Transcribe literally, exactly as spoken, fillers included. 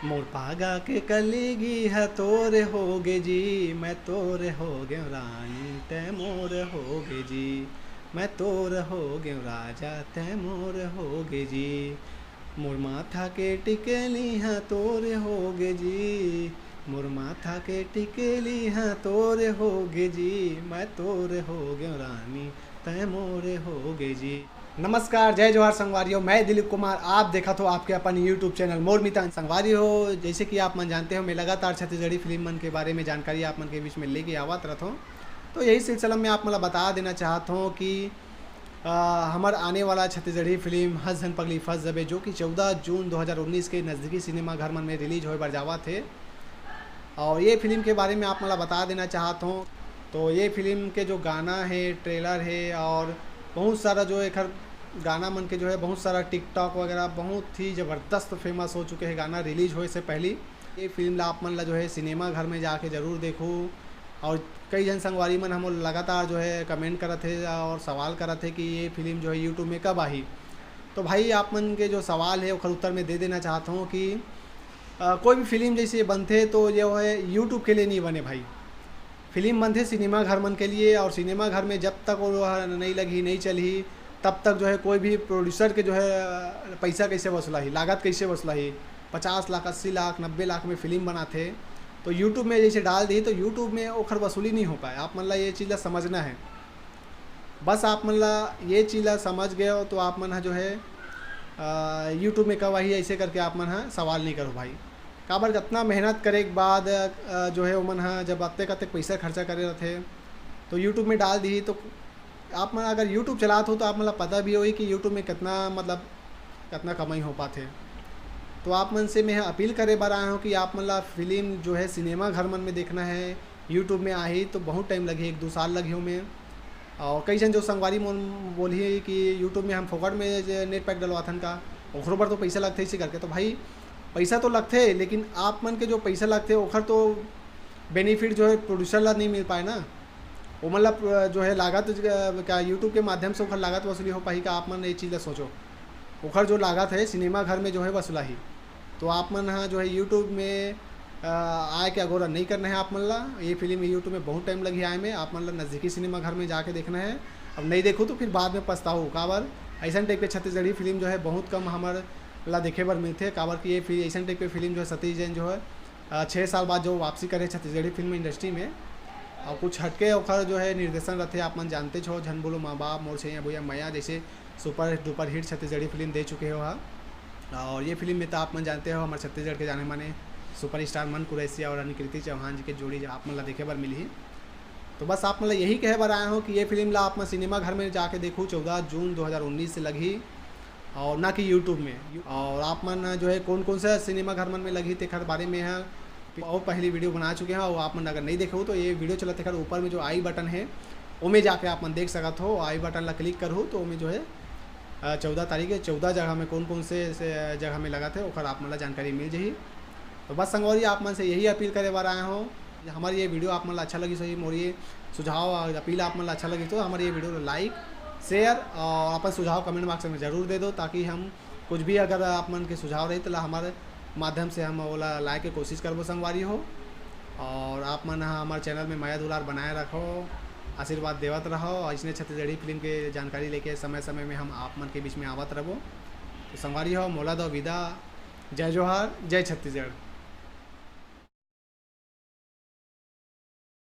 मोर पागा के कली गी ह तोर होगे जी, मैं तोर होगेंव रानी, तैं मोर होगे जी, मैं तोर होगेंव राजा, तैं मोर होगे जी। मोर माथा के टिकली ह तोर होगे जी, मोर माथा के टिकली ह तोर होगे जी, मैं तोर होगेंव रानी, तैं मोर होगे जी। नमस्कार, जय जोहार संगवारी हो, मैं दिलीप कुमार, आप देखत हो आपके अपन YouTube चैनल मोर मितान। संगवारी हो, जैसे कि आप मन जानते हो, मैं लगातार छत्तीसगढ़ी फिल्म मन के बारे में जानकारी आप मन के बीच में लेके आवत रहत हूँ। तो यही सिलसिला में आप मन ला बता देना चाहत हूँ कि अ, हमर आने वाला छत्तीसगढ़ी फिल्म हंस झन पगली फंस जबे, जो कि चौदह जून दो हज़ार उन्नीस के नज़दीकी सिनेमा घर मन में रिलीज होए बर जावत हे। और ये फिल्म के बारे में आप मन ला बता देना चाहत हूँ, तो ये फिल्म के जो गाना है, ट्रेलर है और बहुत सारा जो एखर गाना मन के जो है, बहुत सारा TikTok वगैरह बहुत ही ज़बरदस्त फेमस हो चुके हैं गाना रिलीज होए से पहली। ये फिल्म ला आप मन ला जो है सिनेमा घर में जाके जरूर देखो। और कई झन संगवारी मन हमो लगातार जो है कमेंट करत हे और सवाल करत हे कि ये फिल्म जो है YouTube में कब आही। तो भाई, आप मन के जो सवाल है ओखर उत्तर मैं दे देना चाहत हूँ कि अ, कोई भी फिल्म जैसे बनथे तो जो है YouTube के लिए नहीं बने भाई। फिल्म बनथे सिनेमा घर मन के लिए, और सिनेमा घर में जब तक वो ह नहीं लगही, नहीं चलही, तब तक जो है कोई भी प्रोड्यूसर के जो है अ, पैसा कैसे वसूलाही, लागत कैसे वसूलाही। पचास लाख, अस्सी लाख, नब्बे लाख में फिल्म बनाथे, तो YouTube में जैसे डाल दी तो YouTube में ओखर वसूली नहीं हो पाए। आप मन ला ये चीज़ ला समझना है। बस आप मन ला ये चीज़ ला समझ गए हो तो आप मन ह जो है अ, YouTube में कब आही ऐसे करके आप मन ह सवाल नहीं करो भाई। काबर, इतना मेहनत करे के बाद अ, जो है ओमन ह जब अतेक अतेक पैसा खर्चा करे रहथे तो YouTube में डाल दी, तो आप मन अगर YouTube चलात हो तो आप मन ला पता भी होही कि YouTube में कितना, मतलब, कितना कमाई हो पाथे। तो आप मन से मैं अपील करे बर आया हूँ कि आप मन ला फिल्म जो है सिनेमा घर मन में देखना है, YouTube में आही तो बहुत टाइम लगही, एक दो साल लगही ओमे। और कई झन जो संगवारी मन बोलही कि YouTube में हम फोकट में जे नेट पैक डलवाथन का, ओखरो बर तो पैसा लगथे इसी करके। तो भाई, पैसा तो लगथे, लेकिन आप मन के जो पैसा लगथे ओखर तो बेनिफिट जो है प्रोड्यूसर ला नहीं मिल पाए ना। ओमन ला प्र- जो है लागत ज- क्या YouTube के माध्यम से ओखर लागत वसूली हो पाही का? आप मन ये चीज़ ला सोचो, ओखर जो लागत है सिनेमा घर में जो है वसूलाही, तो आप मन ह जो है YouTube में अ, आए के अगोरा नहीं करना है आप मन ला। ये फिल्म YouTube में बहुत टाइम लगही आए में, आप मन ला नज़दीकी सिनेमा घर में जाके देखना है। अब नहीं देखो तो फिर बाद में पछताओ। काबर, ऐसन टाइप के छत्तीसगढ़ी फिल्म जो है बहुत कम हमर ला देखे बर मिलथे, काबर कि ये फिर ऐसन टाइप के फिल्म जो है सतीश जैन जो है अ, छः साल बाद जो वापसी करे छत्तीसगढ़ी फिल्म इंडस्ट्री में। और कुछ हटके ओखर जो है निर्देशन रहथे, आप मन जानते हो, झन बोलो माँ बाप, मोर छैया भुइया मया जैसे super duper hit Chhattisgarhi film दे चुके हो हा। और ये फिल्म में तो आप मन जानते हो हमारे छत्तीसगढ़ के जाने माने सुपरस्टार मन कुरैशिया और अनिकृति चौहान जी के जोड़ी जो आप मन ला देखे बर मिलही। तो बस आप मन ला यही कहे बर आया हूँ कि ये फिल्म ला आप मन सिनेमा घर में जाके देखो, चौदह जून दो हज़ार उन्नीस से लगही, और ना कि YouTube में। और आप मन जो है कौन कौन सा सिनेमा घर मन में लगही तेखर बारे में है और पहली वीडियो बना चुके हैं, और आप मन अगर नहीं देखे हो तो ये वीडियो चलत तेखर ऊपर में जो आई बटन है, ओमे जाके आप मन देख सकत हो। आई बटन ला क्लिक करहु तो ओमे जो है अ, चौदह तारीख के चौदह जगह में कौन कौन से, से जगह में लगत है ओखर आप मन ला जानकारी मिल जाही। तो बस संगवारी, आप मन से यही अपील करे बर आया हूँ, हमारी ये वीडियो आप मन ला अच्छा लगी सही, मोर ये सुझाव और अपील आप मन ला अच्छा लगी तो हमारी ये वीडियो ला लाइक, शेयर और अपन सुझाव कमेंट बॉक्स में जरूर दे दो, ताकि हम कुछ भी अगर आप मन के सुझाव रही तो ला हमारे माध्यम से हम ओला लाए के कोशिश करबो संगवारी हो। और आप मन ह हमारे चैनल में मया दुलार बनाए रखो, आशीर्वाद देवत रहो और इसने छत्तीसगढ़ी फिल्म के जानकारी लेके समय समय में हम आप मन के बीच में आवत रहबो। तो संगवारी हो, मोला दो विदा। जय जोहार, जय छत्तीसगढ़।